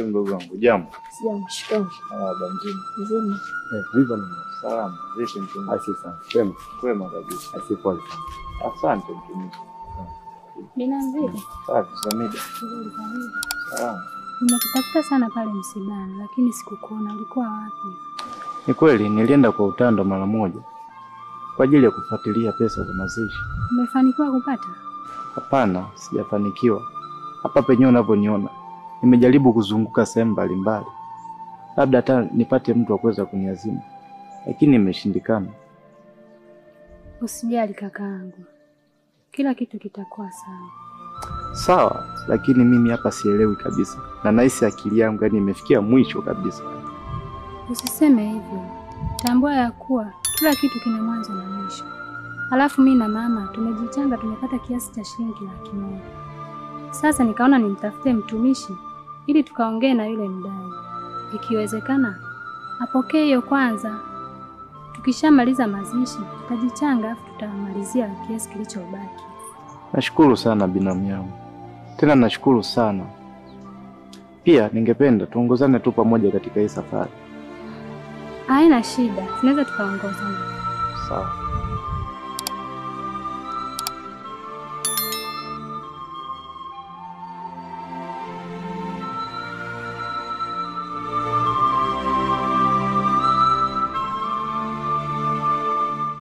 Mdogo wangu, jambo. Sijambo, shikamoo. Baba mzima. Mzima. Vipi ndugu? Salama. Vipi mtumishi? Asante sana. Kwema. Kwema kabisa. Asante pole sana. Asante mtumishi. Binamu vipi? Safi, Samida. Salama. Nimekutafuta sana pale msibani lakini sikukuona. Ulikuwa wapi? Ni kweli nilienda kwa utando mara moja kwa ajili ya kufuatilia pesa za mazishi. Umefanikiwa kupata? Hapana, sijafanikiwa. Hapa penyewe unavyoniona, nimejaribu kuzunguka sehemu mbalimbali, labda hata nipate mtu wa kuweza kuniazima, lakini imeshindikana. Usijali kakaangu, kila kitu kitakuwa sawa. Sawa, lakini mimi hapa sielewi kabisa, na nahisi akili yangu yani imefikia mwisho kabisa. Usiseme hivyo, tambua ya kuwa kila kitu kina mwanzo na mwisho. Alafu mimi na mama tumejichanga, tumepata kiasi cha shilingi 100,000. Sasa nikaona nimtafute mtumishi ili tukaongee na yule mdai, ikiwezekana apokee hiyo kwanza. Tukishamaliza mazishi tutajichanga, afu tutamalizia kiasi kilichobaki. Nashukuru sana binamu yangu, tena nashukuru sana pia. Ningependa tuongozane tu pamoja katika hii safari. Haina shida, tunaweza tukaongozana. Sawa.